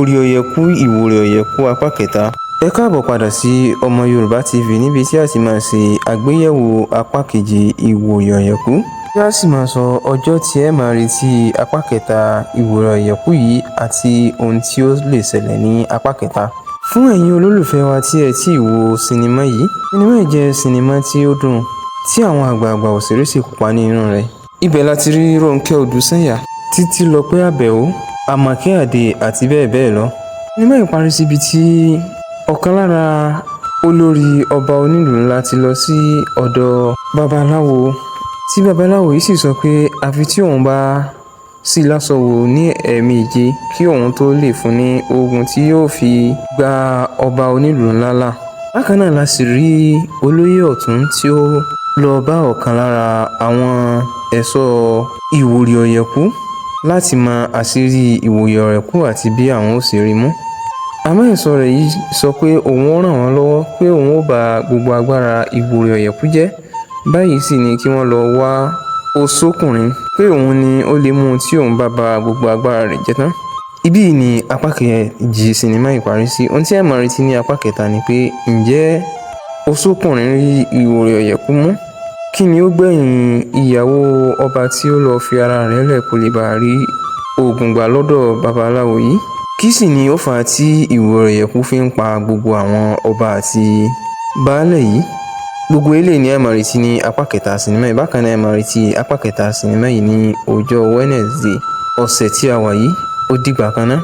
Ìwòrì Ọ̀yẹ̀kú, Ìwòrì Ọ̀yẹ̀kú apá kẹta. Ẹ káàbọ̀ padà sí Ọmọ Yorùbá TV níbi tí a ti máa ṣe àgbéyẹ̀wò apá kejì Ìwòrì Ọ̀yẹ̀kú. Tí a sì máa sọ ọjọ́ tí ẹ máa retí apá kẹta Ìwòrì Ọ̀yẹ̀kú yìí àti ohun tí ó lè ṣẹlẹ̀ ní apá kẹta. Fún ẹ̀yin olólùfẹ́ wa tí ẹ tí wo sinimá yìí, sinimá yìí jẹ́ sinimá tí ó dùn tí àwọn àgbààgbà òṣèré sì kópa nínú rẹ̀. Ibẹ̀ la ti rí Rónkẹ́ Odùsànyà, Títílọpẹ́ Àbẹ̀ó, Àmọ̀kẹ́ Àdè àti bẹ́ẹ̀ bẹ́ẹ̀ lọ. Sinimá yìí parí síbi tí ọ̀kan lára olórí ọba onílùú ńlá ti lọ sí ọ̀dọ̀ babaláwo, tí babaláwo yìí sì sọ pé àfi tí òun bá sí lásọ wò ní ẹ̀ẹ̀méje kí òun tó lè fún ní oògùn tí yóò fi gba ọba onílùú ńlá là. Bákan náà la sì rí olóyè ọ̀tún tí ó lọ bá ọ̀kan lára àwọn ẹ̀ṣọ́ Ìwòrì Ọ̀yẹ̀kú láti mọ àṣírí Ìwòrì Ọ̀yẹ̀kú àti bí àwọn ó ṣe rí mú. Àmọ́ ẹ̀ṣọ́ rẹ̀ yìí sọ pé òun ó ràn wọ́n lọ́wọ́, pé òun ó ba gbogbo agbára Ìwòrì Ọ̀yẹ̀kú jẹ́. Báyìí sì ni kí wọ́n lọ wá oṣókùnrin, pé òun ni ó lè mú tí òun bá ba gbogbo agbára rẹ̀ jẹ́ tán. Ibí yìí ni apá kejì sinimá yìí parí sí. Ohun tí ẹ máa retí ní apá kẹta ni pé, ǹjẹ́ oṣókùnrin rí Ìwòrì Ọ̀yẹ̀kú mú? Kí ni ó gbẹ̀yìn ìyàwó ọba tí ó lọ fi ara rẹ̀ lẹ̀ kó lè bá rí oògùn gbà lọ́dọ̀ babaláwo yìí? Kí sì ni ó fà á tí Ìwòrì Ọ̀yẹ̀kú fi ń pa gbogbo àwọn ọba àti baálẹ̀ yìí? Gbogbo eléyìí ni ẹ máa retí ní apá kẹta sinimá yìí. Bákan náà, ẹ máa retí apá kẹta sinimá yìí ní ọjọ́ Wednesday ọ̀sẹ̀ tí a wà yìí. Ó dìgbà kan náà.